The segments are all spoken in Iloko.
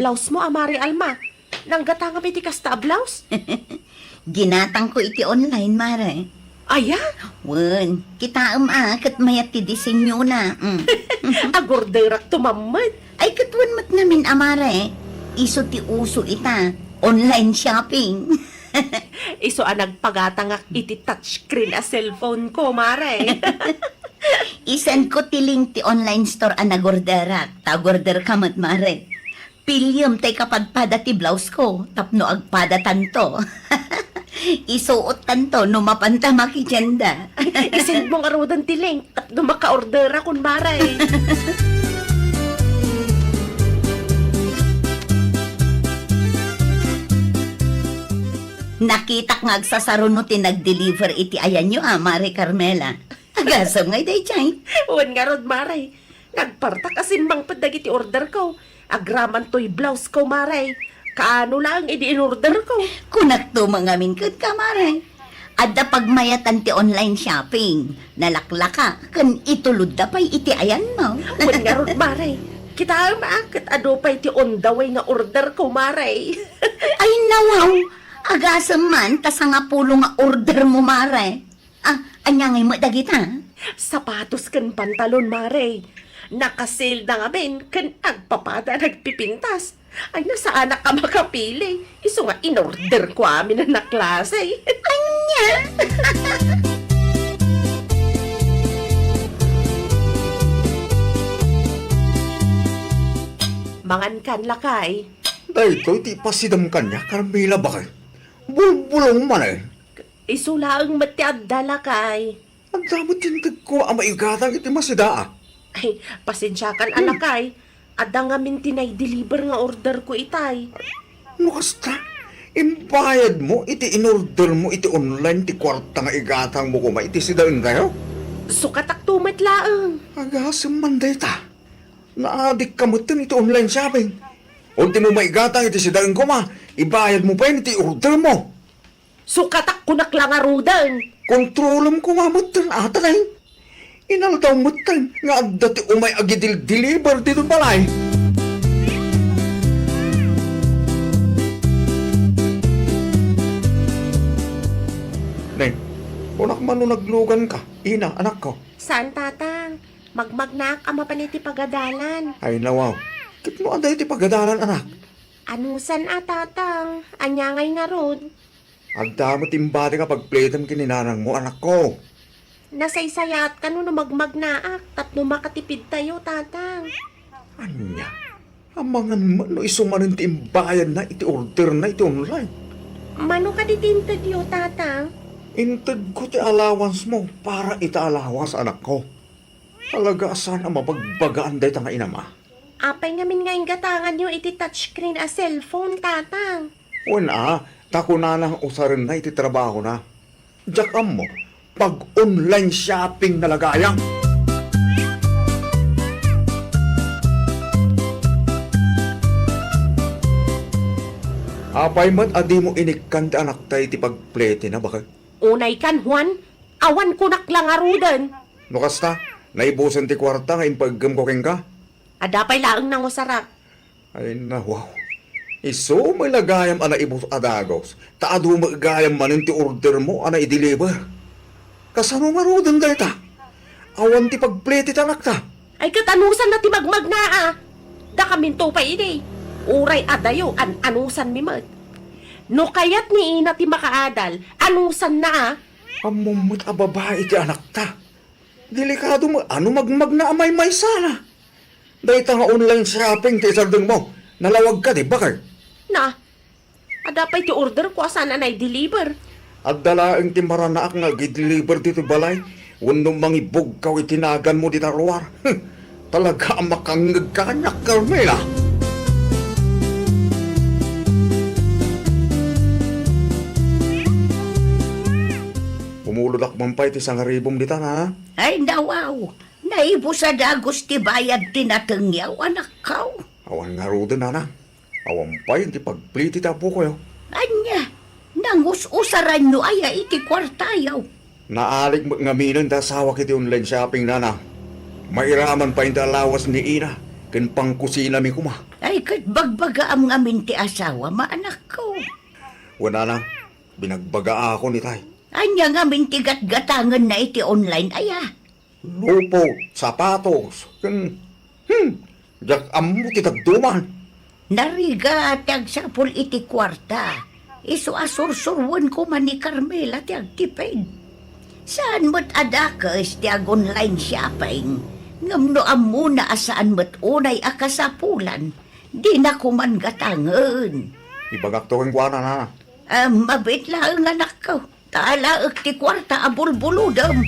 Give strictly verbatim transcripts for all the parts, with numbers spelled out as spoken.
Blouse mo a Mare Alma. Nanggatangam iti kasta a blouse? Ginatangko iti online, Mare. Aya? Wen, kitaem a ket mayat ti disenyona. Mm. Agorderak to mammet. Ay, ket wen met ngamin a, Mare. Isu ti uso ita, online shopping. Isu a nagpagatangak iti touchscreen a cellphone ko, Mare. Isend ko ti link ti online store a nagorderak. Ta agorder ka met, Mare. Piliem tay kapadpada ti blouse ko tapno agpadatanto. Isuottanto no mapanta makitienda. Isend mo ngaruden ti link tapno makaorderakon, Mare. Nakitak nga agsasaruno ti nag-deliver iti ayanyo a, Mare Carmela. Agasem ngay daydiay? Wen ngarud, Mare. Nagpartak a simmangpet dagiti order ko. Agraman toy blouse ko, Mare. Kaano laeng idi in-order ko? Kunak to mangamin kenka, Mare. Adda pagmayatan ti online shopping. Nalaklaka ken itulodda pay iti ayanmo. Wen ngarud, Mare. Kitaem a ket adu pay ti on the way nga order ko, Mare. Ay, nawaw! Agasem man ta sangapulo nga order mo, Mare. Ah, ania ngay met dagita? Sapatos ken pantalon, Mare. Naka-sale da ngamin ken agpapada nagpipintas. Ay, nasaanak a makapili. Isu nga in-order ko amin a klase. Ania? Mangan kan, lakay. Daytoy ti ipasidam kaniak, Carmela, baket. Bulbulong man, eh. Isu laeng met ti adda, lakay. Adda met ti integko a maigatang iti masida, a. Ay, pasensiakan, a, lakay. Adda ngamin ti naideliver nga order ko itay. No kasta, imbayad mo iti in-order mo iti online ti kuarta nga igatang mo koma iti sidaen kayo? Sukatak to met laeng. Agasem man dayta. Naadik ka metten iti online shopping. Ultimo maigatang iti sidaen koma, ibayad mo pay iti order mo. Sukatak kunak la ngaruden. Kontrolem koma metten, ata, Nay. Inaldaw metten nga adda ti umay agidil-deliver ditoy balay. Nay, kunak man no naglugan ka, ina, anakko. Saan, Tatang. Magmagnaak a mapan iti pagadalan. Ay, nawaw. Ket no adda iti pagadalan, anak? Anusan a, Tatang. Ania ngay ngarud? Adda met imbati nga pagplitem ken ni nanangmo, anakko. Nasaysayaat kano no magmagnaak tapno makatipidtayo, Tatang. Ania? Amangan met no isu manen ti imbayadna iti orderna iti online. Mano kadi ti intedyo, Tatang? Intedko ti allowance mo para ita allowance, anakko. Talaga a saan a mabagbagaan dayta nga inam, a. Apay ngamin nga inggatanganyo iti touchscreen a cellphone, Tatang? Wen, a, ta kunana nga usarenna iti trabahona. Diak ammo, pag-online shopping na la gayam. Apay met a dimo inikkan ti anakta iti pagpletina, baket? Unay kan, Juan, awan kunak la ngaruden. No kasta, naibusen ti kuarta nga impaeggem ko kenka. Adda pay laeng nangusarak. Ay, nawaw. Isu met la gayam a naibus a dagus, ta adu met gayam manen ti order mo a naideliver. Kasano ngaruden dayta? Awan ti pagplete ti anakta. Ay, ket anusanna ti magmagna, a? Dakaminto pay idi. Uray adayo, an-anusanmi met. No kayat ni ina ti makaadal, anusanna, a? Ammom met a babai ti anakta. Delikado met a no magmagna a maymaysana. Dayta nga online shopping ti isardengmo. Nalawag kadi, baket? Na, adda pay ti order ko a saan a naideliver. Adda laeng ti maranaak nga agideliver ditoy balay wenno mangibugkaw iti naganmo dita ruar. Hm, talaga a makangngeg kaniak, Carmela. Pumulodak man pay ti sangaribum dita, nana? Ay, nawaw! Naibus a dagus ti bayad ti natengyaw, anakko. Awan ngaruden, nana. Awan pay ti pagplete ti apokoyo. Ania? Nangus-usaranyo aya iti kuartayo? Naalik met ngaminen ti asawak iti online shopping, nana. Mairaman pay ti allowance ni ina ken pangkusinami koma. Ay, ket bagbagaam ngamin ti asawam, anakko. Wen, nanang, binagbagaakon itay. Ania ngamin ti gatgatangenna iti online, aya? Lupot, sapatos, ken, hmm, diak ammo ti dadduma. Narigat ti agsapul iti kuarta. Isu a sursuroen koma ni Carmela ti agtipid. Saan met a dakes ti ag-online shopping, ngem no ammona a saan met unay a kasapulan, dina koman gatangen. Ibagakto kenkuana, nana. Ah, mabiit laeng, anakko. Ta alaek ti kuarta a bulbulodem.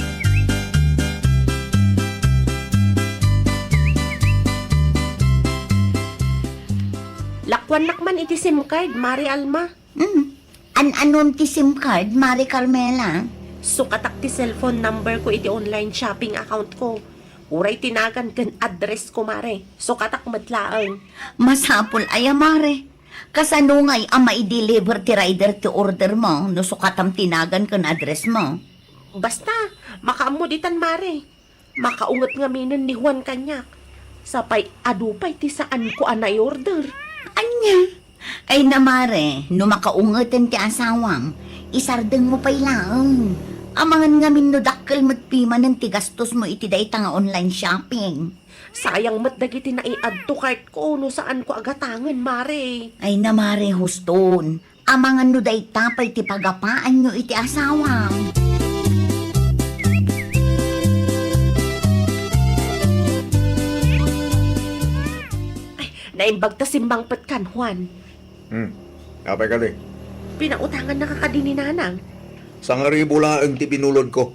Lakuannak man iti SIM card, Mare Alma. Hmm. An-anom ti SIM card, Mare Carmela? Sukatak ti cellphone number ko iti online shopping account ko. Uray ti nagan ken address ko, Mare. Sukatak met laeng. Masapul aya, Mare. Kasano ngay a mai-deliver ti rider ti order mo no sukatam ti nagan ken address mo? Basta, makaammo ditan, Mare. Makaunget ngaminen ni Juan kaniak. Sapay adu pay ti saanko a nai-order. Ania? Ay na, Mare, no makaungeten ti asawam, isardengmo pay laeng. Amangan ngamin no dakkel met pimanen ti gastosmo iti dayta nga online shopping. Sayang met dagiti nai-add to cart ko no saanko a gatangen, Mare. Ay na, Mare, huston. Amangan no dayta pay ti pagapaanyo iti asawam. Ay, naimbag ta simmangpet kan, Juan. Hmm. Apay kadi? Pinautangannaka kadi ni Nanang? Sangaribu laeng ti binulodko.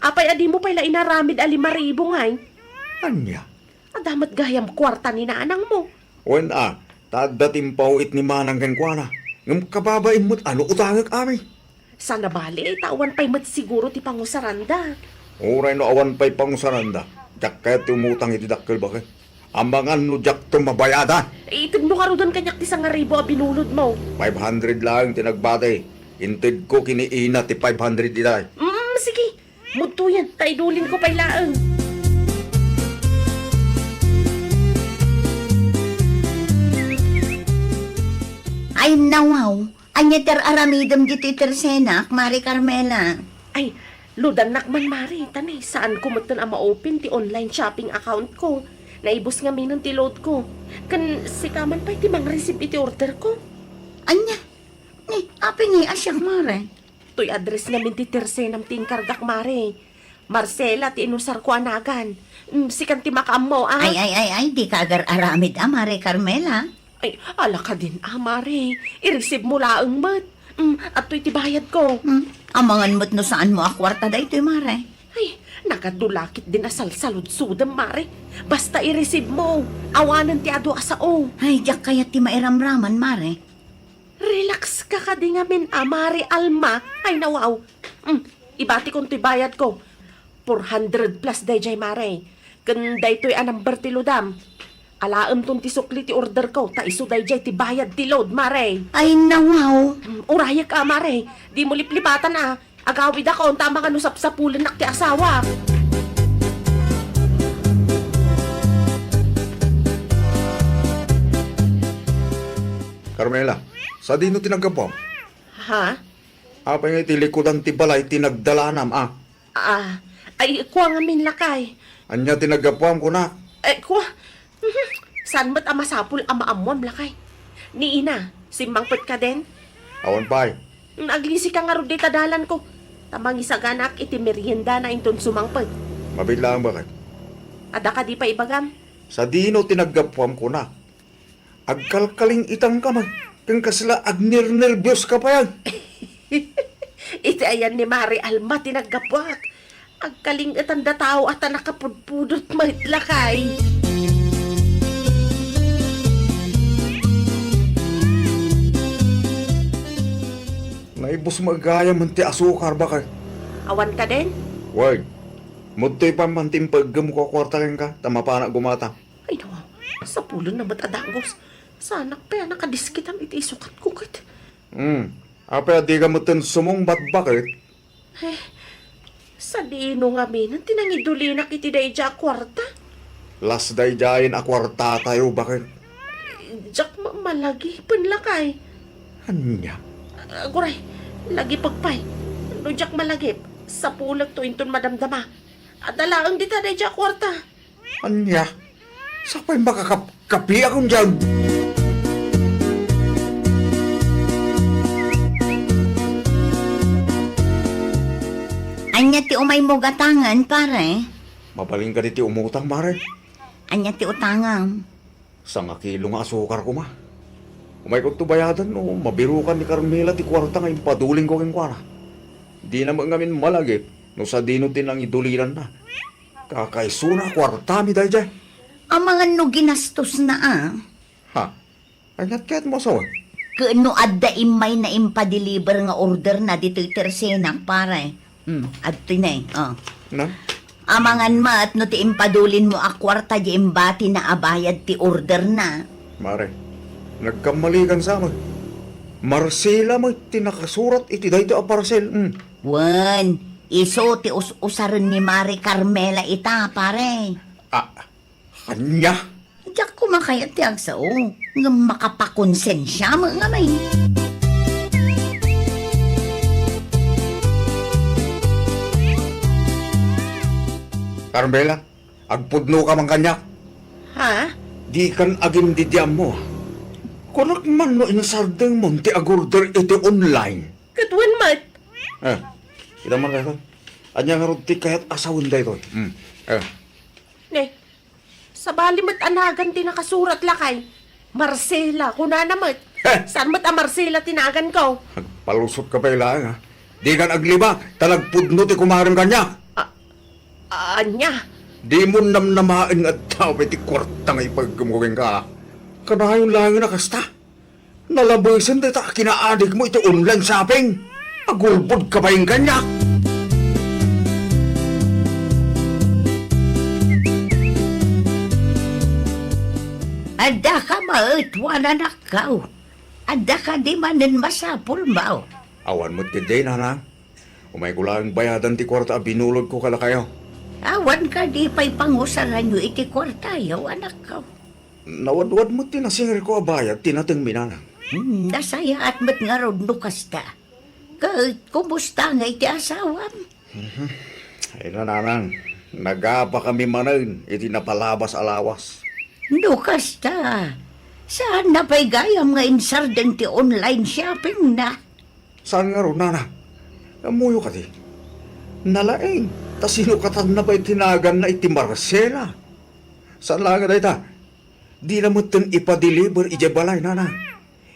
Apay a dimo pay la inaramid a lima ribu ngay? Ania? Adda met gayam kuarta ni nanangmo. Wen a, ta adda ti impauit ni manang kenkuana. Ngem kababain met a no utangek amin. Saan a bale, ta awan pay met siguro ti pangusaranda. Uray no awan pay pangusaranda, diak kayat ti umutang iti dakkel, baket. Amangan no diakto mabayadan. Itedmo ngaruden kaniak ti sangaribu a binulodmo. Five hundred laeng ti nagbati. Intedko ken ni Ina ti five hundred itay. Mm, sige. Mudtoyen, ta idulinko pay laeng. Ay, nawaw. Ania ti ar-aramidem ditoy tersenak, Mare Carmela? Ay, loadannak man, Mare, ta ni, saanko metten a ma-open ti online shopping account ko. Naibus ngaminen ti load ko. Ken sika man pay ti mangreceive iti order ko. Ania? Ni, apay ngay a siak, Mare? Toy address ngamin ti tersenam ti inkargak, Mare. Marcela ti inusarko a nagan. Mm, sikan ti makaammo, a? Ay, ay, ay, ay, dika agar-aramid a, Mare Carmela. Ay, ala kadin a, Mare. I-receive mo laeng met. Mm, adtoy ti bayad ko. Mm, amangan met no saanmo a kuarta daytoy, Mare. Ay, nagadu la ketdin a salsaludsodem, Mare. Basta i-receive mo. Awanen ti adu a sao. Ay, diak kayat ti mairamraman, Mare. Relax ka kadi ngamin a, Mare Alma. Ay, nawaw. Mm, ibatikon toy bayad ko. Four hundred plus dayjay, Mare. Ken daytoy a number ti loadam. Alaemton ti sukli ti order ko, ta isu dayjay ti bayad ti load, Mare. Ay, nawaw. Mm, urayek a, Mare. Dimo liplipatan a. Agawidakon ta amangan no sapsapulennak ti asawak. Carmela, sadino ti naggapuam? Ha? Apay nga iti likudan ti balay ti nagdalanam, a? Ah, ay, kua ngamin, lakay. Ania ti naggapuam, kunak? Ay, kua. Mhm. Saan met a masapul a maammuam, lakay? Ni Ina, simmangpet ka den? Awan pay. Aglisi ka ngarud dita dalan ko. Ta mangisaganak iti meriendana inton sumangpet. Mabiit laeng, baket. Adda kadi pay ibagam? Sadino ti naggapuam, kunak? Agkalkaling-itang ka man, ken kasla agnernerbios ka pay. Iti ayan ni Mare Alma ti naggapuak. Agkaling-itanda tao a ta nakapudpudot met, lakay. Naibus met gayam ti asukar, baket. Awan ka den? Wen. Mudtoy pay man ti impaeggem ko a kuarta kenka, ta mapanak gumata. Ay, nawaw. Sapulenna met a dagus. Saanak pay a nakadiskitam iti isukat ko ket. Hmm. Apay a dika metten sumungbat, baket? Eh, sadino ngamin ti nangidulinak iti daydiay a kuarta? Las daydiayen a kuartatayo, baket. Diak ma-, malagipen, lakay. Ania? Aguray, lagipek pay. No diak malagip, sapulekto inton madamdama. Adda laeng dita daydiay a kuarta. Ania? Sapay makakapkapiakon diay. Ania ti umaymo gatangen, pare? Mabalin kadi ti umutang, mare? Ania ti utangam? Sangakilo nga asukar koma. Umayko to bayadan no mabirukan ni Carmela ti kuarta nga impadulingko kenkuana. Dina met ngamin malagip no sadino ti nangidulinanna. Kakaisuna a kuartami daydiay. Amangan no ginastosna a. Ha? Aniat kayatmo a sawen? Ken no adda immayna impadeliver nga orderna ditoy tersenak, pare. Hmm, adtoy ne, oh. Na? Amangan met no ti impadulinmo a kuarta diay imbatina a bayad ti orderna. Mare, nagkammalikan sa met. Marcela met ti nakasurat iti daytoy a parcel. Hmm. Wen, isu ti us-usaren ni Mare Carmela ita, pare. Ah, ania? Diak koma kayat ti agsao, ngem makapakonsensia met ngamin. Carmela, agpudnoka man kaniak. Ha? Dikan agindidiammo. Kunak man no insardengmon ti agorder iti online. Ket wen met. Eh, kita man daytoy. Ania ngarud ti kayat a sawen daytoy? Hmm. Eh. Ne, sabali met a nagan ti nakasurat, lakay. Marcela, kunana met. Heh! Saan met a Marcela ti naganko? Agpalusotka pay laeng, ha? Dikan aglibak, ta nagpudno ti kumarem kaniak. A-, ania? Dimo namnamaen nga adda pay ti kuarta nga ipaeggem kenka. Kanayon laengen a kasta. Nalabesen dayta a kinaadikmo iti online shopping. Agulbodka pay kaniak. Addaka met, wen, anakko. Adda kadi manen masapulmo? Awan met ketdi, nanang. Umayko laeng bayadan ti kuarta a binulodko kadakayo. Awan kadi pay pangusaranyo iti kuartayo, anakko? Nawadwad met ti nasingerko a bayad ti natengmi, nanang. Hmm, nasayaat met ngarud no kasta. Ket kumusta ngay ti asawam? Mhm. Ay, nanang, nagapakami manen iti napalabas a lawas. No kasta, saanna pay gayam nga insardeng ti online shoppingna? Saan ngarud, nanang? Ammoyo kadi? Nalaing, ta sinokatanna pay ti naganna iti Marcela. Saan laeng a dayta? Dina metten ipadeliver idiay balay, nanang.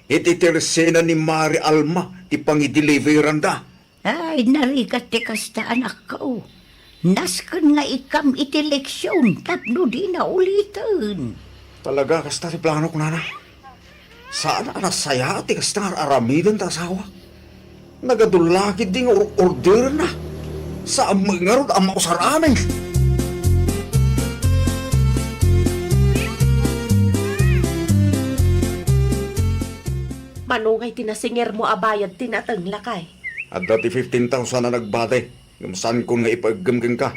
Iti tersena ni Mari Alma ti pangideliveranda. Ay, narigat ti kasta, anakko. Nasken nga ikkam iti leksion tapno dina uliten. Talaga, kasta ti planok, nanang. Saan a nasayaat ti kasta nga ar-aramiden ta asawak. Nagadulla ketdi nga or-orderenna. Saan met ngarud a mausar amin. Mano ngay ti nasingermo a bayad ti nateng, lakay? Adda ti fifteen thousand a nagbati, ngem saankon nga ipaeggem kenka.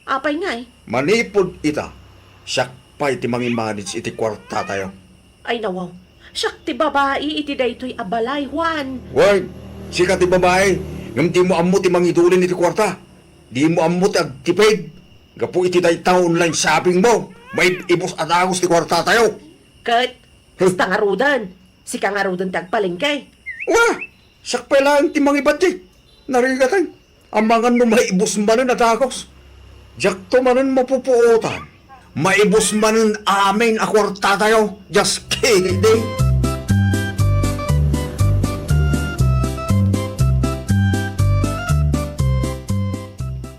Apay ngay? Manipud ita, siak pay ti mangimanage iti kuartatayo. Ay, nawaw. Siak ti babai iti daytoy a balay, Juan. Wen, sika ti babai, ngem dimo ammo ti mangidulin iti kuarta. Dimo ammo ti agtipid. Gapu iti dayta online shoppingmo, maib-ibus a dagus ti kuartatayo. Ket, huh, kasta ngaruden, sika ngaruden ti agpalengke. Wa! Siak pay laeng ti mangibudget. Narigaten. Amangan no maibus manen a dagus. Diakto manen mapupuotan. Maibus manen amin a kuartatayo. Just kidding.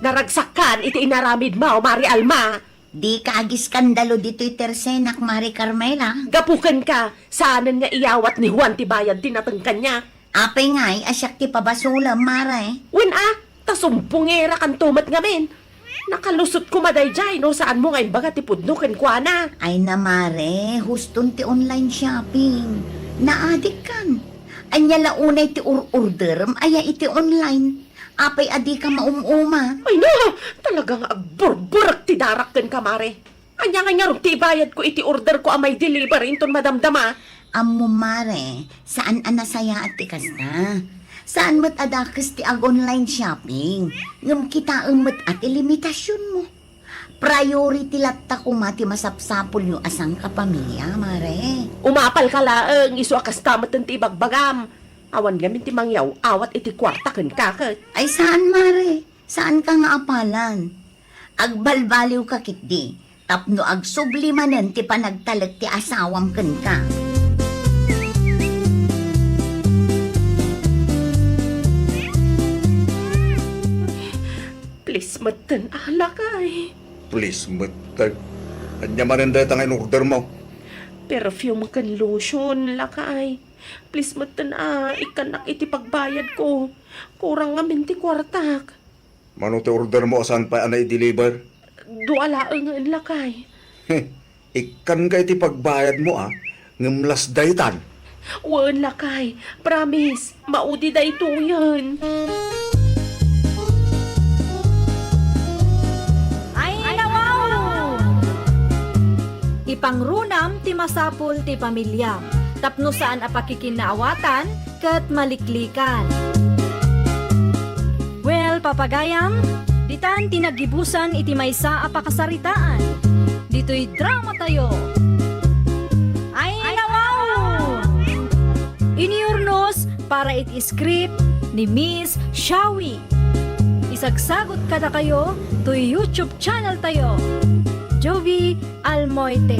Naragsakkan iti inaramidmo, Mari Alma. Dika agiskandalo ditoy tersenak, Mari Carmela. Gapu kenka, saanen nga iyawat ni Juan ti bayad ti nateng kaniak. Apay ngay a siak ti pabasolem, Mare? Wen a, ta sumbongerakanto met ngamin. Nakalusot koma daydiay no saanmo nga imbaga ti pudno kenkuana. Ay na, Mare, huston ti online shopping. Naadikkan. Ania la unay ti ur-orderem aya iti online? Apay a dika maum-uma? Ay na, talaga nga agburburek ti darak kenka, Mare. Ania ngay ngarud ti ibayadko iti orderko a mai-deliver inton madamdama? Ammom, mare, saan a nasayaat ti kasta. Saan met a dakes ti ag-online shopping, ngem kitaem met a ti limitasionmo. Priority latta koma ti masapsapulyo a sangkapamilya, mare. Umapalka laeng isu a kasta metten ti ibagbagam. Awan ngamin ti mangyaw-awat iti kuarta kenka ket. Ay, saan, mare. Saanka nga apalan. Agbalbaliwka ketdi tapno agsubli manen ti panagtalek ti asawam kenka. Please metten, ah, lakay. Please metten. Ania manen dayta nga in-ordermo? Perfume ken lotion, lakay. Please metten, ah, ikkannak iti pagbayadko. Kurang ngamin ti kuartak. Mano ti ordermo a saan pay a nai-deliver? Dua laengen, lakay. Heh, ikkanka iti pagbayadmo, a, ngem last daytan. Wen, lakay. Promise, maudi daytoyen. Ay, nawaw! Ipangrunam ti masapul ti pamiliam tapno saan a pakikinnaawatan ket maliklikan. Well, papagayam, ditan ti naggibusan iti maysa a pakasaritaan. Ditoy drama tayo. Ay, nawaw! Inurnos para iti script ni Miss Shawi. Isagsagot kadakayo toy YouTube channel tayo, Jovie Almoite.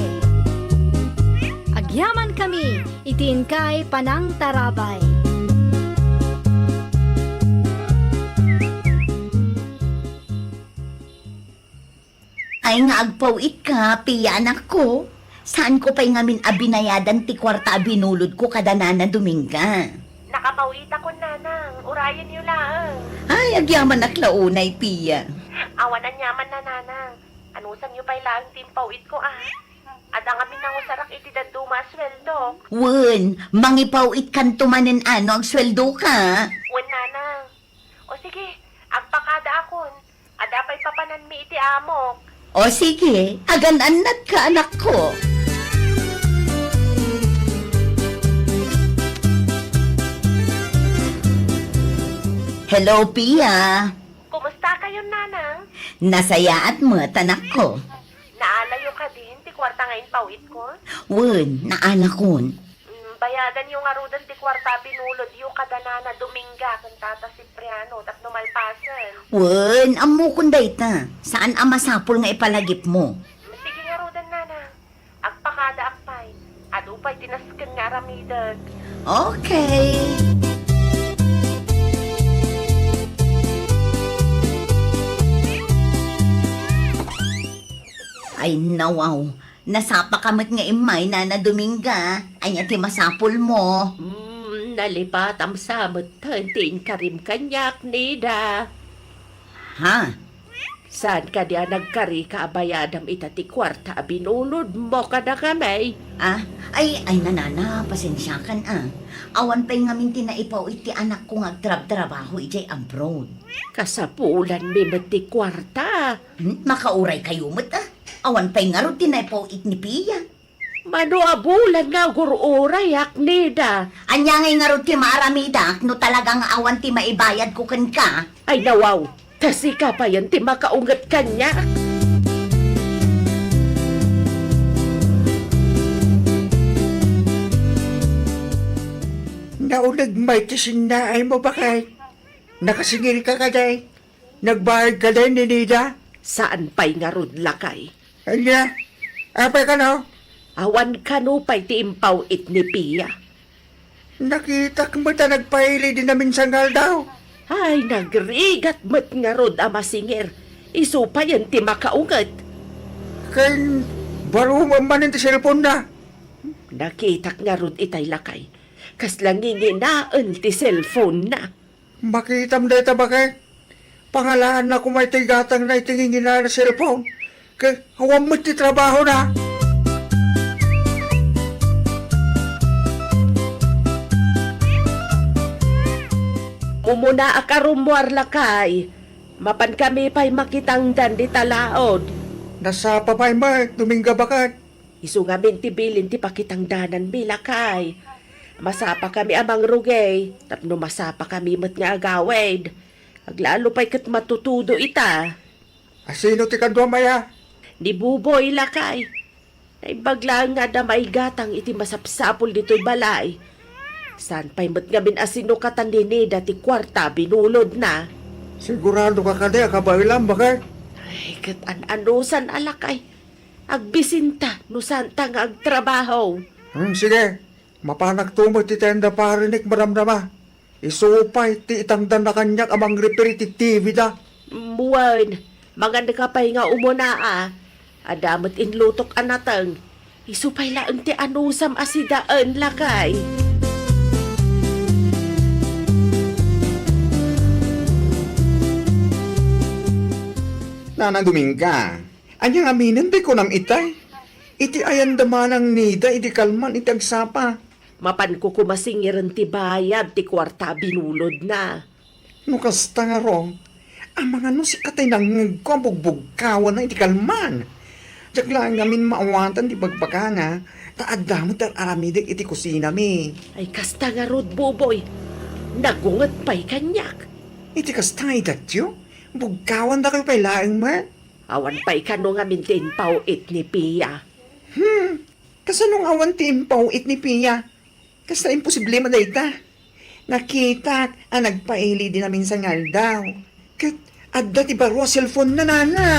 Agyaman kami iti inkay panangtarabay. Ay nga agpawitka, Pia, anakko. Saanko pay ngamin a binayadan ti kuarta a binulodko kada Nana Dominga. Nakapawitakon, Nanang. Urayenyo laeng. Ay, agyamanak la unay, Pia. Awan aniaman, Nanang. Anusanyo pay laeng ti impawitko, a. Adda ngamin nangusarak iti dadduma a sueldok. Wen, mangipawitkanto manen a no agsueldoka. Wen, Nanang. O sige, agpakadaakon. Adda pay papananmi iti amok. O sige, agan-annatka, anakko. Hello, Pia. Kumusta kayon, Nanang? Nasayaat met, anakko. Naalayo kadin ti kuarta nga impawitko? Wen, naalakon. Mm, bayadanyo ngaruden ti kuarta a binulodyo kada Nana Dominga ken Tata Cipriano tapno malpasen. Wen, ammokon dayta. Saan a masapul nga ipalagipmo. Mm, sige ngaruden, Nana. Agpakadaak pay. Adu pay ti nasken nga aramidek. Okay. Ay, nawaw. Nasapaka met nga immay, Nana Dominga. Ania ti masapulmo? Hmm, nalipatam sa met ti inkarim kaniak, Nida. Ha? Saan kadi a nagkarika a bayadam ita ti kuarta a binulodmo kadakami? Ah, ay, ay, Nana, pasensiakan, a. Awan pay ngamin ti naipawit ti anakko nga agtrabtrabaho idiay abroad. Kasapulanmi met ti kuarta. Hmm, makauraykayo met, a. Awan pay ngarud ti naipawit ni Pia. Mano a bulan nga agur-urayak, Nida? Ania ngay ngarud ti maaramidak no talaga nga awan ti maibayadko kenka? Ay, nawaw, ta sika payen ti makaunget kaniak. Nauneg may ti sinnaaymo, baket. Nakasingilka kadi? Nagbayad kadi ni Nida? Saan pay ngarud, lakay? Ania? Apay kano? Awan kano pay ti impaw-it ni Pia. Nakitak met a nagpaili idi naminsan nga aldaw. Ay, nagrigat met ngarud a masingir. Isu payen ti makaunget. Ken baro manen ti cellphone na. Nakitak ngarud itay lakay. Kasla nginginaen ti cellphone na. Makitam dayta, baket. Pangalaanna koma iti gatangna iti ngingina a cellphone. Ket awan met ti trabahona. Umuna a karummuar, lakay. Mapankami pay makitangdan dita laod. Nasapa pay met, Dominga, baket. Isu ngamin ti bilin ti pakitangdananmi, lakay. Masapakami a mangrugey, tapno masapakami met nga agawid. Aglalo pay ket matutudo ita. Asino ti kaduam aya? Ni Buboy, lakay. Naimbag laeng nga adda maigatang iti masapsapul ditoy balay. Saan pay met ngamin a sinukatan ni Nida ti kuarta binulodna. Siguradoka kadi a kabaelam, baket? Ay, ket an-anusan a lakay. Agbisinta no saanta nga agtrabaho. Hmm, sige. Mapanakto met iti anda parinik madamdama. Isu pay ti itangdanna kaniak a mangrepair iti T V da. Wen, mangannaka pay nga umuna a. Adda met inlutok a nateng. Isu pay laeng ti anusam a sidaen, lakay. Nana Dominga, ania ngaminen ti kunam itay? Iti ayan da manang Nida idi kalman iti agsapa. Mapanko koma singiren ti bayad ti kuarta a binulodna. No kasta ngarud, amangan no sika tay nangngegko a bugbugkawanna iti kalman. Diak laeng ngamin maawatan ti bagbagana, ta adda met ti ar-aramidek iti kusinami. Ay, kasta ngarud, Buboy. Nagunget pay kaniak. Iti kasta nga idatyo, bugkawandakayo pay laeng met. Awan pay kano ngamin ti impaw-it ni Pia. Hmm, kasano nga awan ti impaw-it ni Pia? Kasta imposible man dayta. Nakitak a nagpaili idi naminsan nga aldaw. Ket adda ti baro a cellphone-na, nana.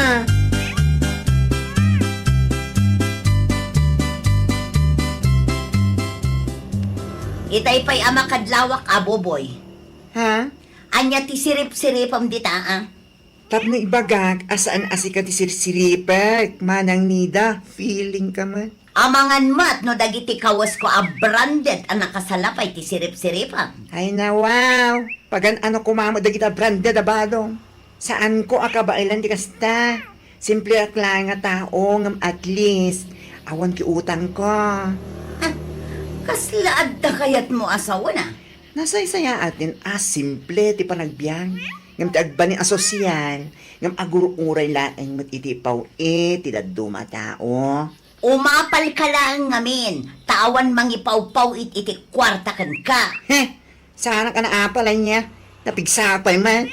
Itay pay a makadlawak a, Buboy. Ha? Ania ti sirip-siripem dita, a? Tapno ibagak a saan a sika ti sirsiripek, Manang Nida, feeling ka met. Amangan met no dagiti kawesko a branded a nakasalapay ti sirip-siripem. Ay, nawaw. Pagan-ano koma met dagita branded a badong. Saanko a kabaelan ti kasta. Simple ak laeng a tao ngem at least awan ti utangko. Ha? Kasla adda kayatmo a sawen a? Nasaysayaat nga simple ti panagbiag, ngem ti agbalin a sosyal, ngem agur-uray laeng met iti ipaw-it ti dadduma a tao. Umapalka laeng ngamin, ta awan mangipawpaw-it iti kuarta kenka. Heh! Saanak a naapal ania? Napigsaak pay met.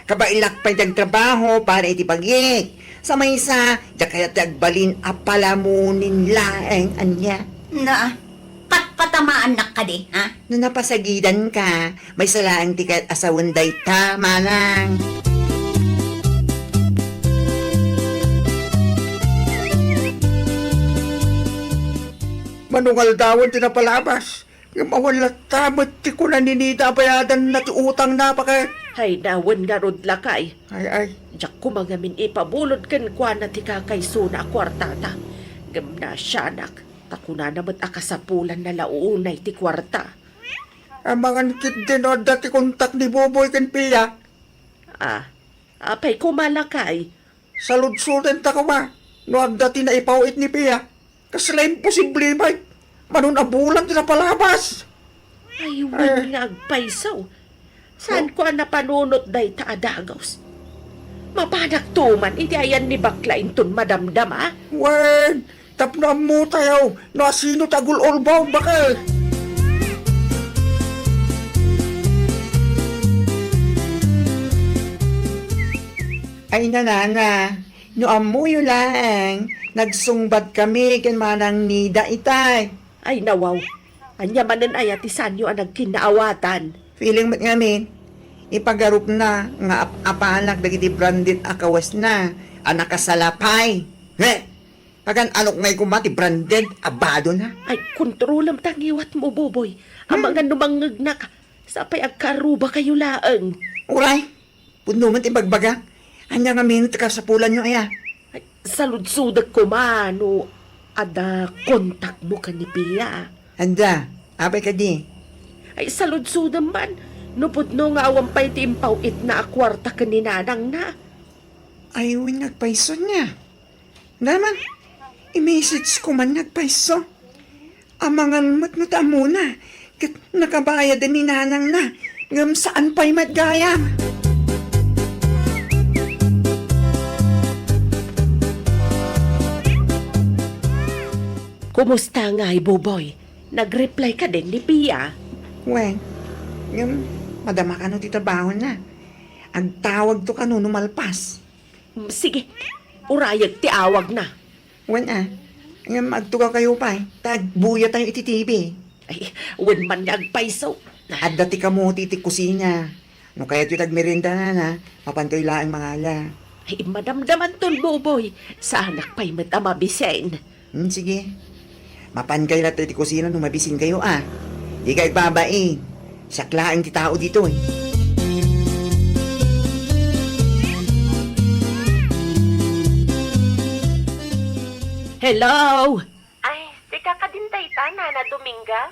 Kabaelak pay ti agtrabaho para iti bagik. Sa maysa, diak kayat ti agbalin a palamunin laeng ania. Na, patpatamaannak kadi, ha? No napasagidanka, maysa laeng ti kayat a sawen dayta, manang. Mano nga aldawen ti napalabas, ngem awan latta met ti kuna ni Nida a bayadanna ti utangna, baket. Ay, nawen ngarud, lakay. Ay, ay. Diak koma ngamin ipabulod kenkuana ti kakaysona a kuartata. Ngem naasianak, ta kunana met a kasapulanna la unay ti kuarta. Amangan ketdi no adda ti kontak ni Buboy ken Pia. Ah, apay koma, lakay? Saludsodenta koma no adda ti naipaw-it ni Pia. Kasla imposible pay. Mano a bulan ti napalabas. Ay, wen nga agpayso. Saanko a napanunot dayta a dagus? Mapanakto man iti ayan ni bakla inton madamdama. Wen, tapno ammotayo no asino ti agul-ulbaw, baket. Ay, nanana, no ammoyo laeng, nagsungbat kami ken Manang Nida itay. Ay, nawaw. Ania manen aya ti saanyo a nagkinnaawatan? Feeling met ngamin, ipagarupna nga ap-apanak dagiti branded a kawesna a nakasalapay. He! Pagan-anok ngay koma ti branded a badona? Ay, kontrolam ta ngiwatmo, Buboy. Hmm. Amangan no mangngegnak, sapay agkarubakayo laeng. Uray, pudno man ti bagbagak. Ania ngamin ti kasapulanyo aya? Ay, saludsodek koma no adda kontakmo ken ni Pia. Adda, apay kadi? Ay, saludsodem man no pudno nga awan pay ti impaw-itna a kuarta ken ni nanangna. Ay, wen nga agpayso nia. Daman, i-message ko man nga agpayso. Amangan met no ti ammona, ket nakabayaden ni nanangna, ngem saan pay met gayam. Kumusta ngay, Buboy? Nag-reply kadin ni Pia? Wen, ngem, madama kano ti trabahona. Agtawagto kano no malpas. Mm, sige, urayek ti awagna. Wen a, ngem agtugaw kayo pay, ta agbuyatayo iti T V. Ay, wen man nga agpayso. Adda ti kamote iti kusina. No kayatyo ti agmerienda, nana, mapankayo laeng mangala. Ay, madamdamanton, Buboy. Saanak pay met a mabisin. Hmm, sige. Mapankayo latta iti kusina no mabisinkayo, a. Dika agbabain. Siak laeng ti tao ditoy. Hello? Ay, sika kadin dayta, Nana Dominga?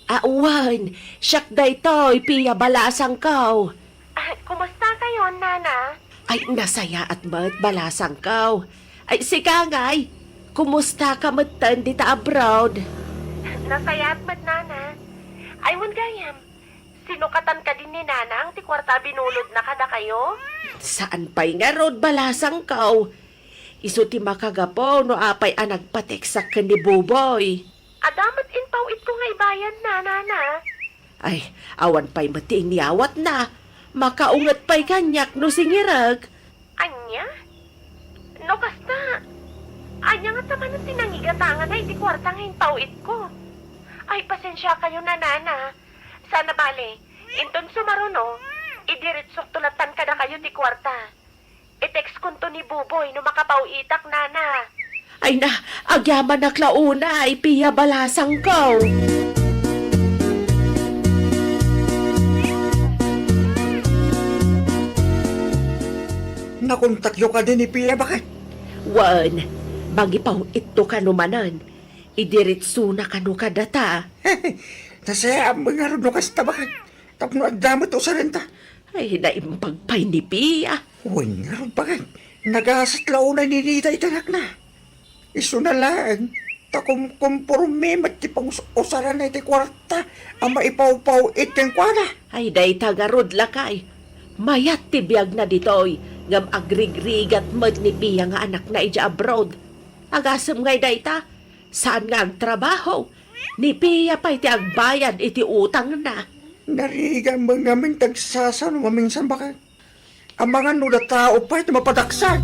Awan, siak daytoy, Pia Balasangko. Ah, kumusta kayo, Nana? Ay, nasayaat met, Balasangko. Ay, sika ngay, kumusta ka metten dita abroad? Nasayaat met, Nana. Ay, wen gayam, sinukatan kadin ni Nanang ti kuarta a binulodna kadakayo? Saan pay ngarud, Balasangko. Isu ti makagapu no apay a nagpateksak ken ni Buboy. Adda met impaw-itko nga ibayad, Nana. Ay, awan pay met ti inyawatna. Makaunget pay kaniak no singirek. Ania? No kasta, ania ngata manen ti nangigatangana iti kuarta nga impaw-itko? Ay, pasensiakayo, Nana. Saan a bale, inton sumaruno, idiretsokto lattan kadakayo ti kuarta. I-textkonto ni Buboy no makapaw-itak, Nana. Ay na, agyamanak la unay, Pia Balasangko. Nakontakyo kadi ni Pia, baket? Wen, mangipaw-itto kano manen. Idiretsona kano kadata. Nasayaat met ngarud no kasta, baket. Tapno adda met usarenta. Ay, naimbag pay ni Pia. Wen ngarud, baket. Nagasat la unay ni Nida iti anakna. Isuna laeng, ta kumkomporme met ti pangus-usaranna iti kuarta a maipawpaw-it kenkuana. Ay, dayta ngarud, lakay. Mayat ti biagna ditoy, ngem agrigrigat met ni Pia nga anakna idiay abroad. Agasem ngay dayta, saan nga agtrabaho. Ni Pia pay ti agbayad iti utangna. Narigat met ngamin ti agsasao no maminsan, baket. Amangan no adda tao pay ti mapadaksag.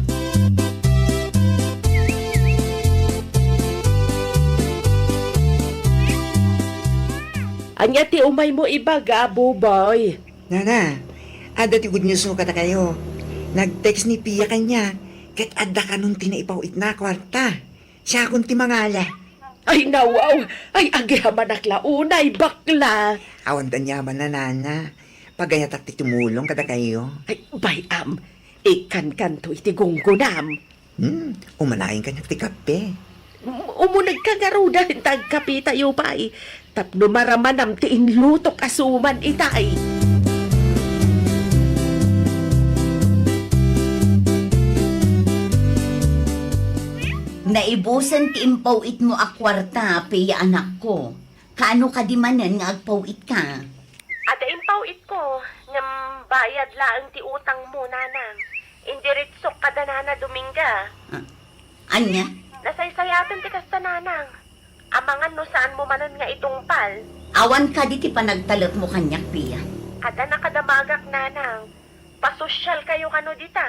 Ania ti umaymo ibaga, Buboy? Nana, adda ti good news mo kadakayo. Nag-text ni Pia kaniak, ket adda kanon ti naipaw-itna a kuarta. Siakon ti mangala. Ay, nawaw! Ay, agyamanak la unay, bakla! Awan ti aniamanna, Nana. Pagayatak ti tumulong kadakayo. Ay, bay-am, ikkankanto iti gunggonam. Hmm, umanayon kaniak ti kape. Um-, umunegka ngaruden ta agkapetayo pay. Tapno maramanam ti inlutok a suman itay. Naibusen ti impaw-itmo a kuarta, Pia, anakko. Kaano kadi manen nga agpaw-itka? Adda impaw-itko, ngem bayad laeng ti utangmo, Nanang. Indiretsok kada Nana Dominga. Ah, ania? Nasaysayaten ti kasta, Nanang. Amangan no saanmo manen nga itungpal. Awan kadi ti panagtalekmo kaniak, Pia? Adda nakadamagak, Nanang. Pasosyalkayo kano dita.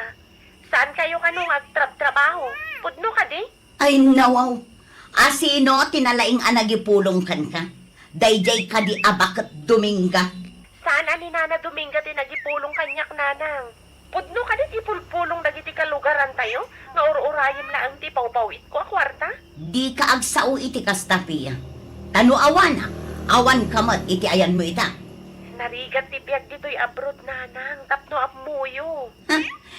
Saankayo kano nga agtrabtrabaho? Pudno kadi? Ay, nawaw. A, sino ti nalaing a nagipulong kenka? Daydiay kadi a baket Dominga? Saan a ni Nana Dominga ti nagipulong kaniak, Nanang. Pudno kadi ti pulpulong dagiti kalugarantayo nga ur-urayem laeng ti pawpaw-itko a kuarta? Dika agsao iti kasta, Pia. Ta no awanak, awanka met iti ayanmo ita. Narigat ti biag ditoy abroad, Nanang, tapno ammoyo. Ha?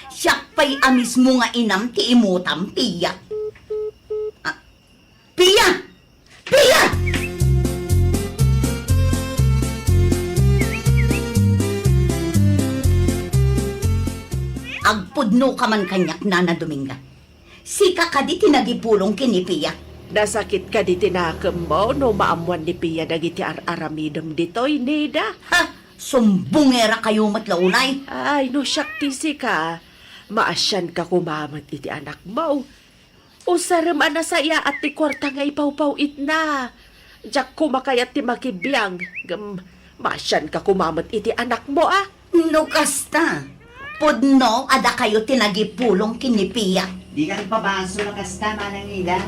Siak pay a mismo nga inam ti imutam, Pia. Ah, Pia! Pia! Agpudnoka man kaniak, Nana Dominga. Sika kadi ti nagipulong ken ni Pia? Nasakit kadi ti nakemmo no maammuan ni Pia dagiti ar-aramidem ditoy, Nida? Ha? Sumbongerakayo met la unay? Ay, no siak ti sika, maasianka koma met iti anakmo. Usarem a nasayaat ti kuarta nga ipawpaw-itna. Diak koma kayat ti makibiang. Ngem, masianka koma met iti anakmo, a? No kasta, pudno a dakayo ti nagipulong ken ni Pia. Dika agpabaso no kasta, Manang Nida.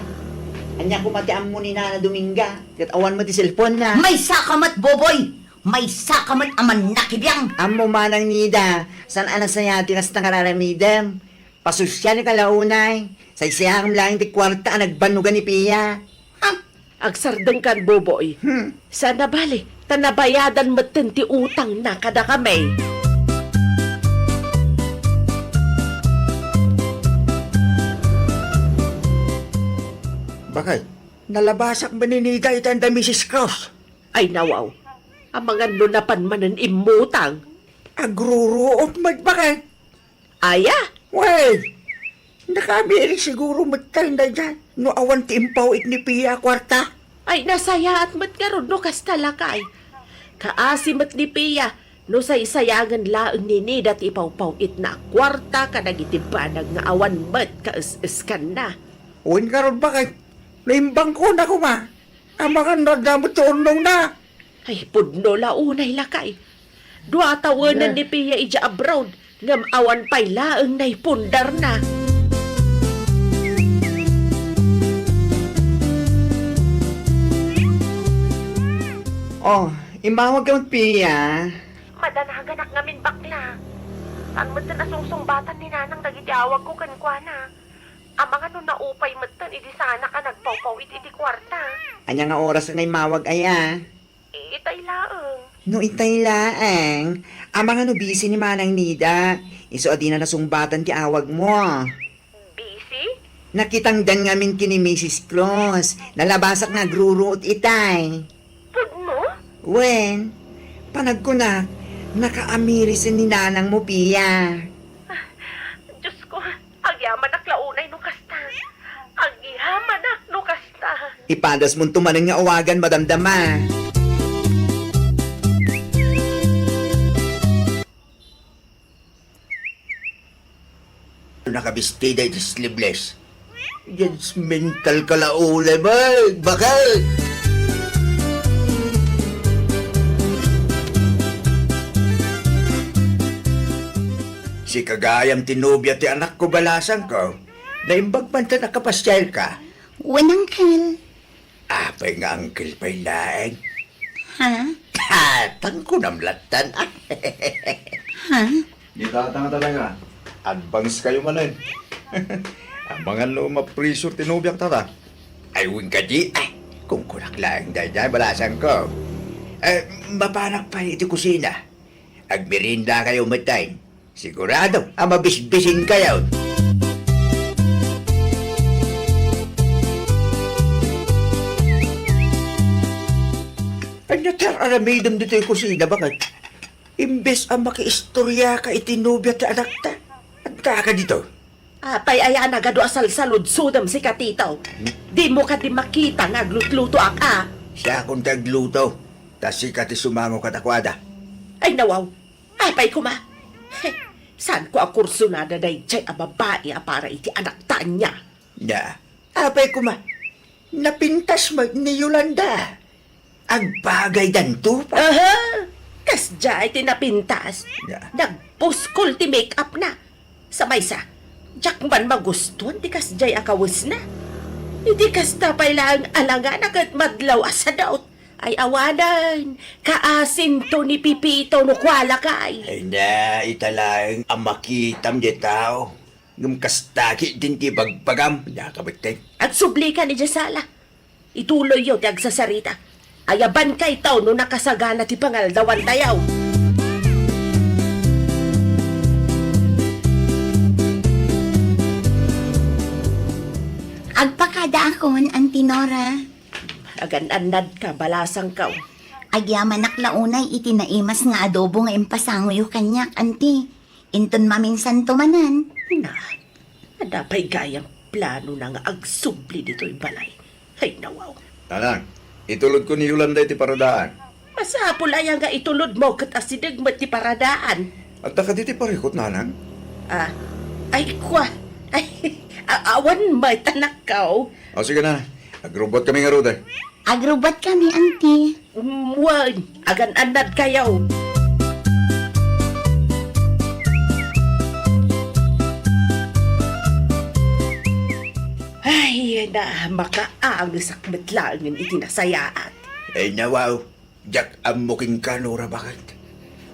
Ania koma ti ammo ni Nana Dominga, ket awan met ti cellphone-na. Maysaka met, Boboy! Maysaka met a mannakibiang! Ammo, Manang Nida, saan a nasayaat ti kasta nga ar-aramidem. Pasosialka la unay. Saysayam laeng ti kuarta a nagbannogan ni Pia. Ha? Agsardengkan, Boboy. Hmm. Saan a bale, ta nabayadan metten ti utangna kadakami. Bakit? Nalabasak met ni Nida iti anda Misis Cruz. Ay, nawaw. Amangan no napan manen immutang. Agruruot met, bakit? Aya? Wen, nakaamiris siguro metten daydiay no awan ti impaw-it ni Pia a kuarta. Ay, nasayaat met ngarud no kasta, lakay. Kaasi met ni Pia no saysayangen laeng ni Nida ti ipawpaw-itna a kuarta kadagiti banag nga awan met kaes-eskanna. Wen ngarud, bakit? Naimbangkona koma. Amangan no adda met ti urnongna. Ay, pudno la unay, lakay. Dua tawenen ni Pia idiay abroad, ngem awan pay laeng naipundarna. Oh, immawagka met, Pia. Madanaganak ngamin, bakla. Saan metten a sungsungbatan ni Nanang dagiti awagko kenkuana. Amangan no naupay metten idi saanak a nagpawpaw-it iti kuarta. Ania nga oras nga immawag aya? Itay laeng. No itay laeng, amangan no busy ni Manang Nida, isu a dina nasungbatan ti awagmo. Busy? Nakitangdan ngamin ken ni Misis Cruz. Nalabasak nga agruruot itay. Pudno? Wen, panagkunak, nakaamiris ni nanangmo, Pia. Ah, Diyos ko, agyamanak la unay no kasta. Agyamanak no kasta. Ipadasmonto manen nga awagan, madamdama. Nakabistida iti sleeveless. Judgmental ka la unay, Mike. Bakit? Sika gayam ti nobia ti anakko, balasangko. Naimbag man ta nakapasiarka. Wen, Uncle. Apay nga uncle pay laeng? Ha? Tatang ko namlatan. Ha? Ni tatang talaga. Advance kayo manen. Amangan no mapressure ti nobiak, tata. Ay, wen kadi. Ay, kunkunak laeng daydiay, balasangko. Eh, mapanak pay iti kusina. Agmerienda kayo metten. Sigurado a mabisbisin kayo. Ania ti ar-aramidem ditoy kusina, bakit? Imbes a makiistoriaka iti nobia ti anakta, adda ka dito. Apay aya a nagadu a salsaludsodem sika, Tito? Dimo kadi makita nga aglutlutoak, a? Siakon ti agluto, ta sika ti sumango kadakuada. Ay, nawaw. Apay koma? He, saanko a kursunada daydiay a babai a para iti anakta ania? Nia, apay koma? Napintas met ni Yolanda. Agbagaydanto pa. Aha! Kasdiay ti napintas. Nia. Nagpuskol ti make-up na. Sa maysa, diak man magustuan ti kasdiay a kawesna. Idi kasta pay laeng a langana ket madlaw a sadot. Ay awanen, kaasinto ni Pipito no kua, lakay. Ay na, ita laeng a makitam diay tao. Ngem kasta ketdin ti ibagbagam, nia ka metten. Agsublika idiay sala. Ituloyyo ti agsasarita. Ayabankayto no nakasagana ti pangaldawantayo. Agpakadaakon, Auntie Nora. Agan-annadka, balasangko. Agyamanak la unay iti naimas nga adobo nga impasangoyo kaniak, Auntie. Inton maminsanto manen. Na, adda pay gayam planona nga agsubli ditoy balay. Ay, nawaw. Nanang, itulodko ni Yolanda iti paradaan. Masapul aya nga itulodmo ket asideg met ti paradaan? Adda kadi ti parikut, nanang? Ah, ay, kua. Ay, a-, awan met, anakko. O, sige na. Agrubot kami ngarud, eh. Agrubot kami, Auntie. Mm, wen, agan-annad kayo. Ay, na, makaangesak met laengen iti nasayaat. Ay, nawaw. Diak ammo kenka, Nora, baket.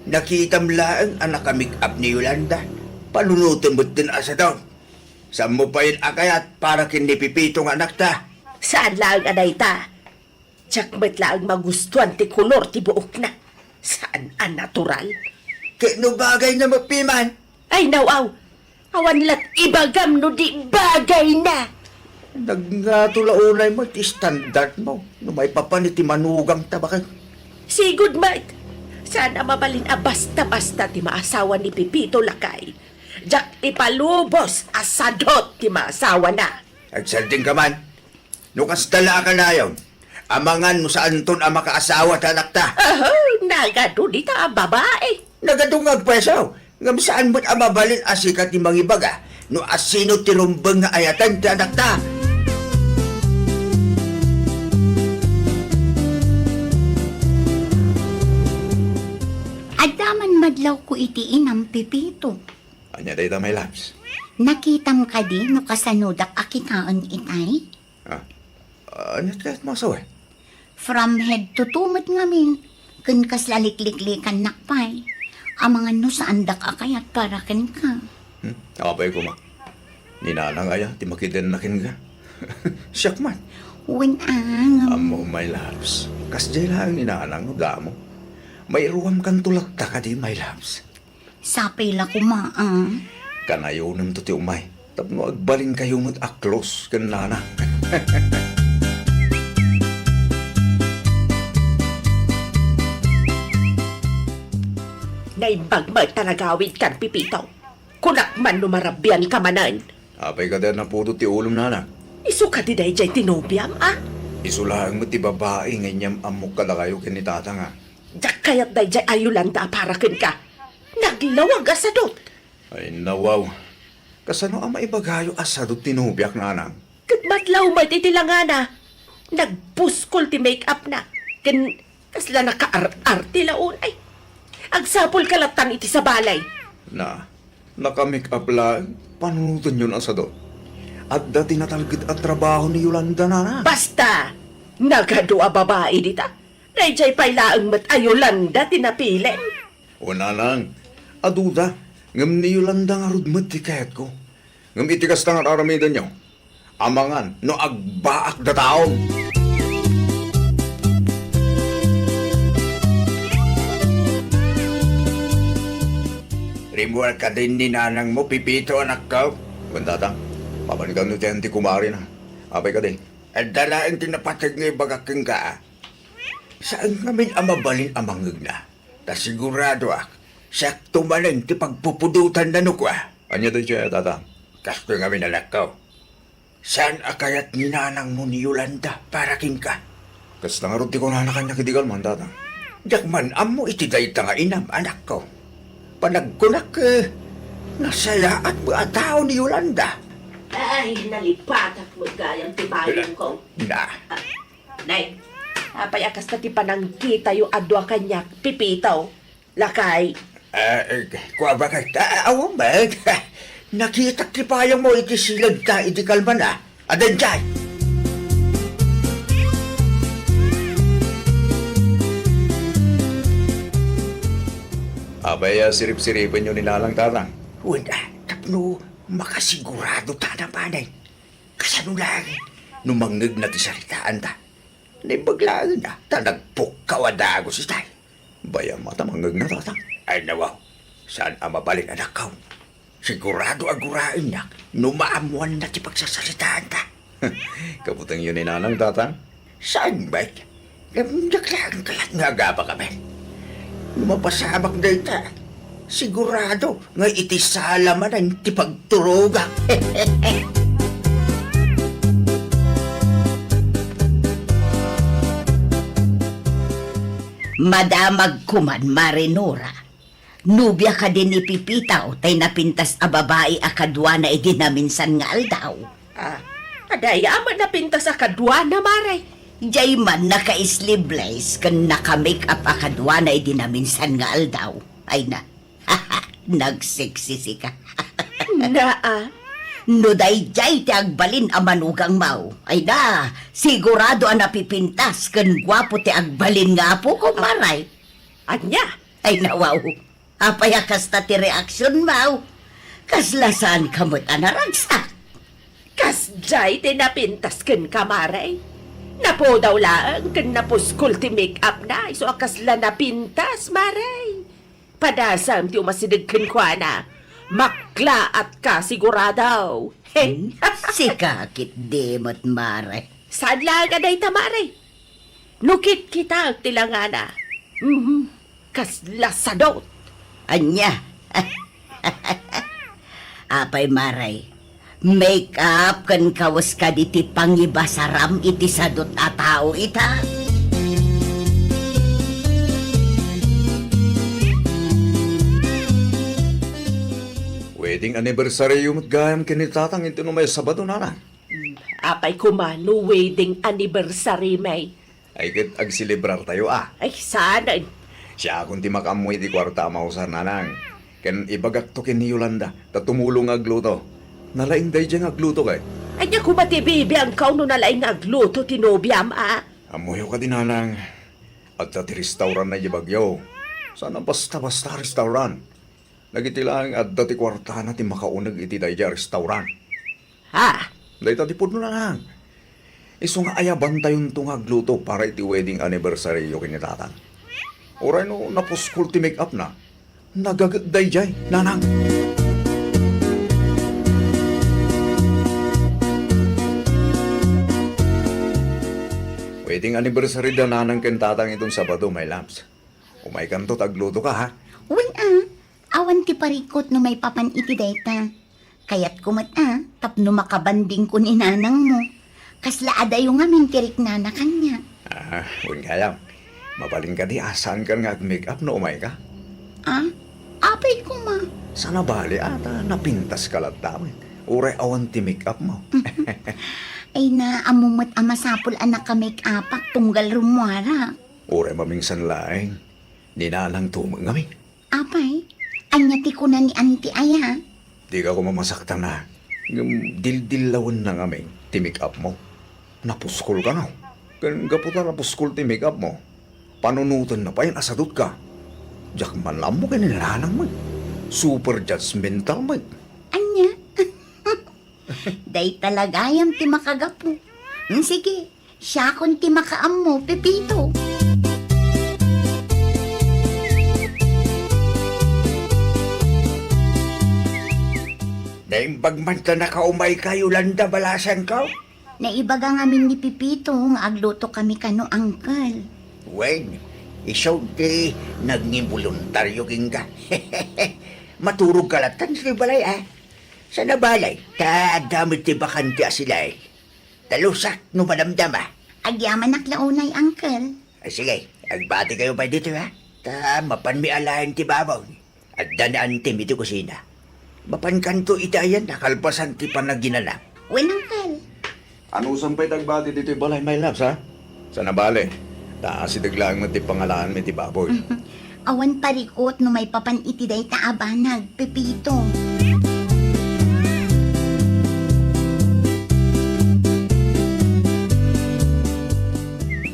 Nakitam laeng a naka-make up ni Yolanda. Panunotem met den a sadot. Saanmo payen a kayat para ken ni Pepito nga anakta? Saan laeng a dayta. Diak met laeng magustuan ti kolor ti buokna. Saan a natural. Ket no bagayna met piman? Ay, naw-aw! Awan la't ibagam no di bagayna! Nagngato la unay met ti standard mo no maipapan iti manugangta, baket. Sigud met! Saan a mabalin a basta-basta ti maasawa ni Pepito, lakay. Diak ipalubos a sadot ti maasawana. Agsardengka man. No kasta la a kanayon, amangan no saanton a makaasawa ti anakta. Aho, nagadu dita a babai. Nagadu nga agpayso, ngem saan met a mabalin a sika ti mangibaga no asino ti rumbeng nga ayaten ti anakta. Adda man madlawko iti inam, Pepito. Ania dayta, my loves? Nakitam kadi no kasanodak a kitaen itay? Ah, ania ti kayatmo a sawen? From head to toe met ngamin, ken kasla likliklikannak pay. Amangan no saandak a kayat para kenka. Hmm? Apay koma. Ni Nanang aya ti makidenna kenka? Siak man. Wen, ang. Ammo, my loves. Kasdiay laeng ni Nanang no damo. Mairuamkanto latta kadi, my loves. Sapay la koma, a. Kanayonemto ti umay tapno agbalinkayo met a close ken Nana. Naimbag met ta nagawidkan, Pepito. Kunak man no marabianka manen. Apay kadi a napudot ti ulom, Nana? Isu kadi daydiay ti nobiam, a? Isu laeng met ti babai nga inyam-ammok kadakayo ken ni Tatang, a. Diak kayat daydiay a Yolanda a para kenka. Naglawag a sadot. Ay, nawaw. Kasano a maibagayo a sadot ti nobiak, Nanang? Ket madlaw met iti langana. Nagpuskol ti make-up na. Ken kasla nakaar-arte la unay. Agsapulka lattan iti sabali. Na, naka-make-up laeng, panunotenyon a sadot. Adda ti natalged a trabaho ni Yolanda, Nanang. Basta! Nagadu a babai dita. Daydiay pay laeng met a Yolanda ti napilem. O, Nanang, aduda, ngem ni Yolanda ngarud met ti kayatko. Ngem iti kasta nga ar-aramidenyo, amangan no agbaak dataon. Rimmuar kadin ni nanangmo, Pepito, anakko? Wen, Tatang, papanekkaw no ti ayan ti kumarina. Apay kadi? Adda laeng ti napateg nga ibagak kenka, a. Saan ngamin a mabalin a mangngegna. Ta siguradoak, siakto manen ti pagpupudotanna no kua. Ania daydiay, Tatang? Kastoy ngamin, anakko. Saan a kayat ni nanangmo ni Yolanda para kenka? Kasta ngarud ti kunana kaniak idi kalman, Tatang. Diak man ammo iti dayta nga inam, anakko. Panagkunak, eh, nasayaat met a tao ni Yolanda. Ay, nalipatak met gayam ti payongko. Na. Ah, nay, apay a kasta ti panangkitayo a dua kaniak, Pepito? Lakay. Ah, eh, kua, baket? Ah, awan met. Nakitak ti payongmo iti siledta idi kalman, a. Adda idiay. Apay a sirip-siripenyo ni Nanang, Tatang? Wen, a, tapno makasigurado ta a manen. Kasano laeng no mangngegna ti saritaanta? Naimbag laeng a ta nagpukkaw a dagus itay. Bayam a ta mangngegna, Tatang. Ay, nawaw. Saan a mabalin, anakko. Sigurado a guraennak no maammoanna ti pagsasaritaanta. Kabutengyo ni Nanang, Tatang? Saan met? Ngem diak laeng kayat nga agabagam. No mapasamak dayta, sigurado nga iti sala manen ti pagturogak. Madamagko man, Mare Nora. Nobia kadi ni Pipitaw tay napintas a babai a kaduana idi naminsan nga aldaw. Ah, adda aya met napintas a kaduana, Mare? Jay man naka-sleeveless ken naka-make-up a kaduana idi naminsan nga aldaw. Ay na, nagseksisika. Naa. No dayjay ti agbalin a manugangmaw, ay na, sigurado a napipintas ken guapo ti agbalin nga apokon, Mare. Ania? Ay na, wow. Apay a kasta ti reaksionmaw? Kasla saanka met a naragsak? Kasjay ti napintas kenka, Mare. Napudaw laeng ken napuskol ti make-upna, isu a kasla napintas, Mare. Padasam ti umasideg kenkuana. Maklaatka sigurado. Hmm? Sika ketdi met, Mare. Saan laeng a dayta, Mare? No kitkitaek ti langana. Mhm. Kasla sadot. Ania? Apay, Mare, make-up ken kawes kadi ti pangibasaram iti sadot a tao ita? Wedding anniversary-yo met gayam ken ni Tatang inton umay Sabado, Nanang. Hmm, apay koma no wedding anniversary-mi? Ay, ket agselebrartayo, a. Ay, saan? Siakon ti makaammo iti kuarta a mausar, Nanang. Ken ibagakto ken ni Yolanda, ta tumulong nga agluto. Nalaing daydiay nga agluto, kay. Ania koma ti bibiangko no nalaing nga agluto ti nobiam, a? Ammoyo kadi, Nanang, adda ti restaurant na idiay Baguio. Saan a basta-basta a restaurant. Dagiti laeng adda ti kuartana ti makauneg iti daydiay a restaurant. Ha? Dayta ti pudno, Nanang. Isu nga ayabantayonto nga agluto para iti wedding anniversary-yo ken ni Tatang. Uray no napuskol ti make-up-na, nagaget daydiay, Nanang. Wedding anniversary da Nanang ken Tatang iton Sabado, my loves. Umaykanto ta aglutoka, ha? Wen a, awan ti parikut no maipapan iti dayta. Kayatko met a, tapno makabandingko ni nanangmo. Kasla adayo ngamin ti riknana kaniak. Ah, wen gayam. Mabalin kadi a saankan nga ag-make-up no umayka? Ah, apay koma? Saan a bale a ta napintaska latta met. Uray awan ti make-upmo. Ay na, ammo met a masapul a naka-make-upak tunggal rummuarak. Uray mamingsan laeng, ni nanangto met ngamin. Apay, ania ti kuna ni Auntie aya? Dika koma masaktan a. Ngem dildillawenna ngamin ti make-upmo. Napuskolka, no? Ken gapu ta napuskol ti make-upmo, panunotenna pay a sadotka. Diak man la ammo ken ni nanang met. Super judgmental met. Ania? Dayta la gayam ti makagapu. Mm, sige, siakon ti makaammo, Pepito. Naimbag man ta nakaumayka, Yolanda, balasangko? Naibaga ngamin ni Pepito nga aglutokami kano, Uncle. Wen, isu ti nagingboluntario kenka. Maturogka latta ditoy balay, a? Saan a bale, ta adda met ti bakante a silay. Talusak no madamdama. Agyamanak la unay, Uncle. Ay, sige, agbatikayo pay ditoy, a? Ta mapanmi alaen ti babaw. Adda ni Auntie-mi iti kusina. Mapankanto iti ayan a kalpasan ti panaginana. Wen, Uncle. Anusan pay ti agbati ditoy balay, my loves, a? Saan a bale, ta asideg laeng met ti pangalaanmi iti baboy. Awan parikut no maipapan iti dayta a banag, Pepito.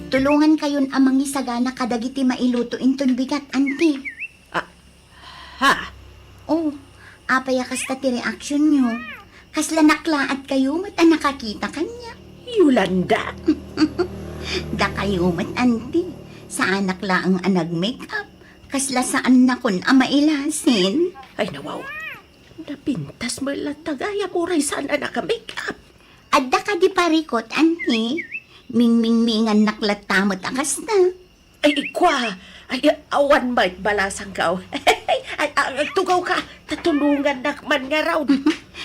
Tulongankayon a mangisagana kadagiti mailuto inton bigat, Auntie. Ah, ha? Oh, apay a kasta ti reaksionyo? Kasla naklaatkayo met a nakakita kaniak. Yolanda? Dakayo met, Auntie. Saanak laeng a nag-make-up. Kasla saannakon a mailasin. Ay, nawaw. Napintas met latta gayam uray saan a naka-make-up. Adda kadi parikut, Auntie? Mingmingmingannak latta met a kasta. Ay, ikua. Ay, awan met, balasangko. Ay, a-, agtugawka, ta tulongannak man ngarud.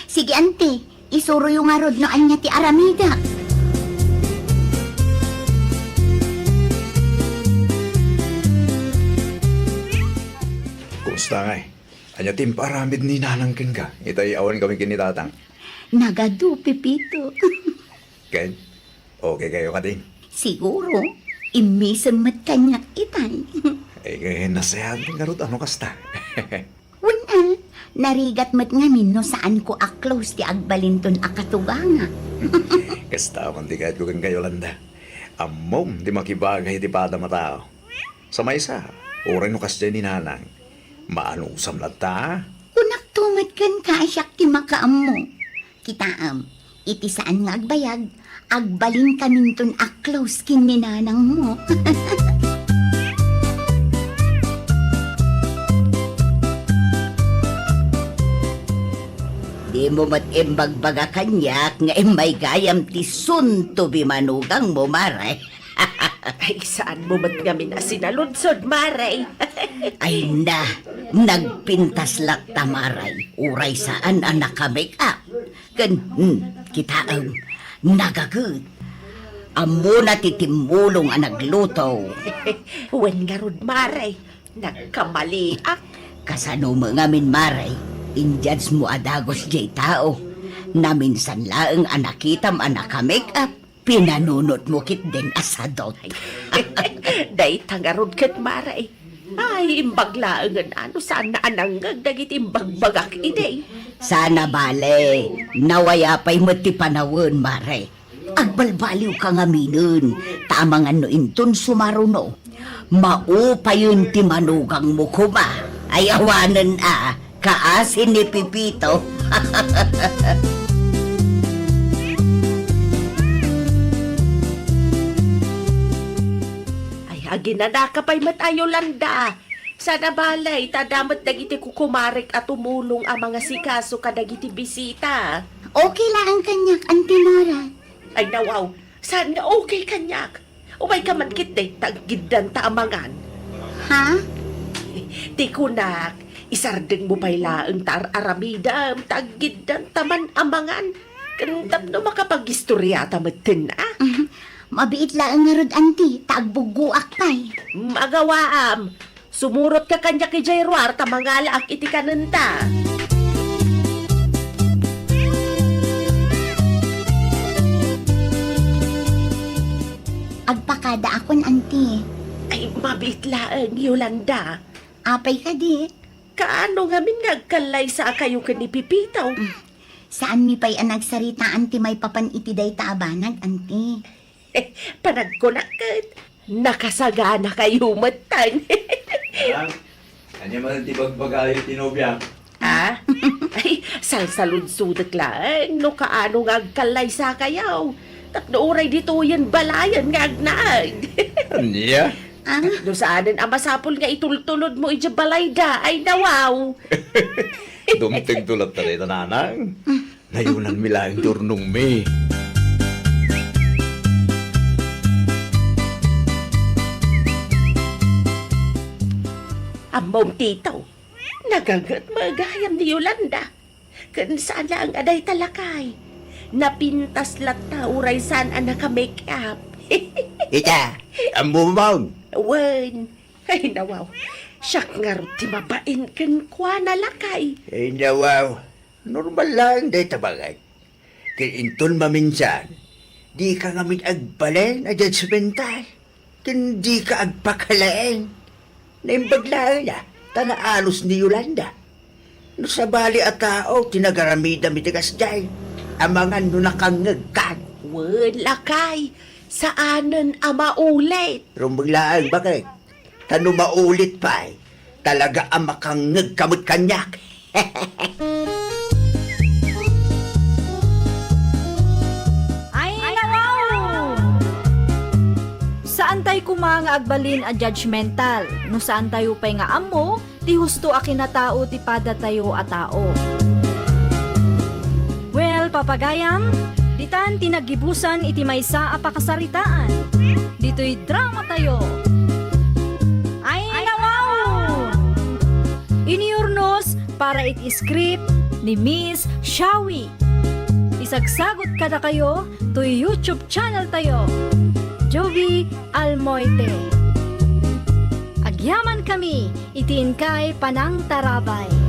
Sige, Auntie, isuroyo ngarud no ania ti aramidek. Tangay, ania ti impaaramid ni Nanang kenka, itay awan kami ken ni Tatang? Nagadu, Pepito. Ken, okay kayo kadi? Siguro, immisem met kaniak itay. Eh, nasayaat ngarud no kasta. Wen, a, narigat met ngamin no saanko a close ti agbalinton a katuganga. Kasta man ti kayatko kenka, Yolanda. Ammom ti makibagay iti padam a tao. Sa maysa, uray no kasdiay ni Nanang, maanusam latta. Kunakto met kenka a siak ti makaammo. Kitaem, iti saan nga agbayag, agbalinkaminton a close ken ni Nanangmo. Dimo met imbagbaga kaniak nga immay gayam ti suntob ti manugangmo, Mare. Ay, saanmo met ngamin a sinaludsod, Mare? Ay na, nagpintas latta, Mare. Uray saan a naka-make-up. Ken, hmm, kitaem, nagaget. Ammona ti timmulong a nagluto. Wen ngarud, Mare, nagkamaliak. Kasano met ngamin, Mare? Injudge mo a dagus diay tao. Naminsan laeng a nakitam a naka-make-up. Pinanunotmo ketdin a sadot. Dayta ngarud ket, Mare. Ay, imbag laengen a no saanna a nangngeg dagiti imbagbagak idi. Saan a bale, nawaya pay met ti panawen, Mare. Agbalbaliwka ngaminen, ta amangan no inton sumaruno, maupayen ti manugangmo koma. Ay, awanen a. Kaasi ni Pepito. Ay, aginanaka pay met a, Yolanda. Saan a bale, ta adda met dagiti kukumarek a tumulong a mangasikaso kadagiti bisita. Okay laeng kaniak, Auntie Nora. Ay, nawaw, saan nga okay kaniak? Umayka man ketdi, ta aggiddanta a mangan. Ha? Ti kunak, isardengmo pay laeng ta ar-aramidem, ta aggiddanta man a mangan. Ken tapno makapagistoriata metten, a? Mabiit laeng ngarud, Auntie, ta agbuggoak pay. Mm, agawaam. Sumurotka kaniak idiay ruar ta mangalaak iti kanenta. Agpakadaakon, Auntie. Ay, mabiit laeng, Yolanda. Apay kadi? Kaano ngamin nga agkallaysa a kayo ken ni Pepito? Mm. Saanmi pay a nagsaritaan ti maipapan iti dayta a banag, Auntie. Panagkunak ket, nakasaganakayo metten. Anak, ania man ti bagbagayo ti nobia? Ah? Ay, salsaludsodek laeng no kaano nga agkallaysakayo. Tapno uray ditoyen balayen nga agnaed. Ania? Ah? Tapno saanen a masapul nga itultulodmo idiay balayda, ay nawaw. Dumtengto latta dayta, Nanang. Nayonanmi laeng ti urnongmi. Ammom, Tito, naganget met gayam ni Yolanda. Ken saan laeng a dayta, lakay. Napintas latta uray saan a naka-make-up. Ita, ammom? Wen. Ay, nawaw. Siak ngarud ti mabain kenkuana, lakay. Ay, nawaw. Normal laeng dayta, baket. Ken inton maminsan, dika ngamin agbalin a judgemental. Ken dika agpakalaing. Naimbag laeng a, ta naalus ni Yolanda. No sabali a tao ti nagaramidam iti kasdiay, amangan no nakangngegkan. Wen, lakay, saanen a maulit. Rumbeng laeng, baket. Ta no maulit pay, talaga a makangngegka met kaniak. Ay, nawaw! Saantay koma nga agbalin a judgemental no saantayo pay nga ammo ti husto a kinatao ti padatayo a tao. Well, papagayam, ditan ti naggibusan iti maysa a pakasaritaan. Ditoy dramatayo. Ay, nawaw! Inurnos para iti script ni Miss Shawi. Isagsagut kadakayo toy YouTube channel tayo, Jovie Almoite. Yaman kami iti inkay panangtarabay.